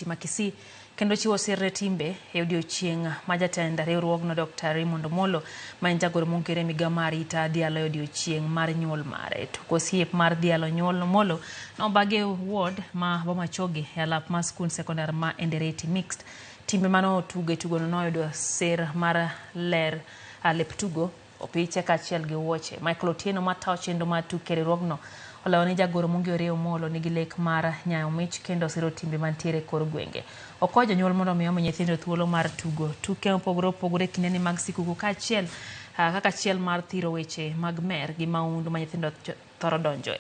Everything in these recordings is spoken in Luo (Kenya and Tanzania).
kaunti ma Kisii kendo chiwo sir ne timbe e odiochieng' ma jatend riwruogno Dr. Raymond Omolo ma en jagoro mong'ere e migawo mar arita dhialo e odiochieng' mar nyuol mare. Tugo osiep mar dhialo nyuol Omolo nobagi e ward ma Bomachoge e alap mar skund sekondar ma Endereti Mixed. Timbe mane otugo e tugono noyudo sir mar ler lep tugo opiche kaachiel gi wuoche. Michael Otieno matayo chenro mar tuke e riwruogno olero ni jagoro mong'ere Omolo nigi lek mar nyayo mich kendo siro timbe mantiere e kor gwenge. Okwayo jonyuol mondo mi omi nyithindo thuolo mar tugo tuke mopogore opogore e kindeni mag sikuku kaachiel kaka achiel mar thiro weche mag mer gi maundu ma nyithindo thoro donjoe.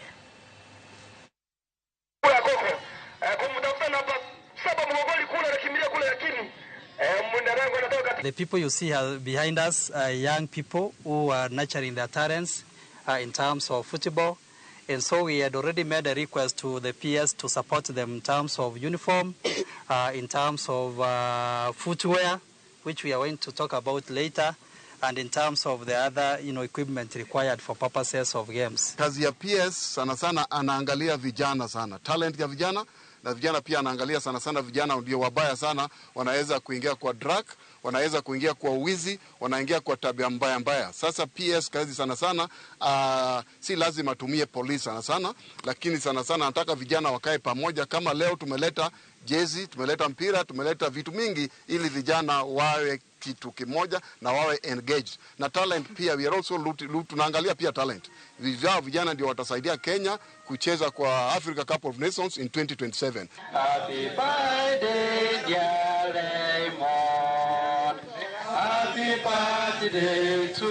Kumtafuta namba 7 mgongoni kule, anakimbilia kule, lakini mlinda anatoka. The people you see behind us are young people who are nurturing their talents in terms of football. And so we had already made a request to the PS to support them in terms of uniform, in terms of footwear, which we are going to talk about later, and in terms of the other equipment required for purposes of games. Kazi ya PS sana sana anaangalia vijana sana, talent ya vijana na vijana pia anaangalia sana sana vijana ndio wabaya sana, wanaweza kuingia kwa drug, wanaweza kuingia kwa uwizi, wanaingia kwa tabia mbaya mbaya. Sasa PS kazi sana sana si lazima atumie polisi sana sana, lakini sana sana anataka vijana wakae pamoja. Kama leo tumeleta jezi, tumeleta mpira, tumeleta vitu mingi ili vijana wawe kitu kimoja na wawe engaged na talent pia. We are also tunaangalia pia talent. Vijana ndio watasaidia Kenya kucheza kwa Africa Cup of Nations in 2027. Happy birthday dear Raymond. Happy birthday to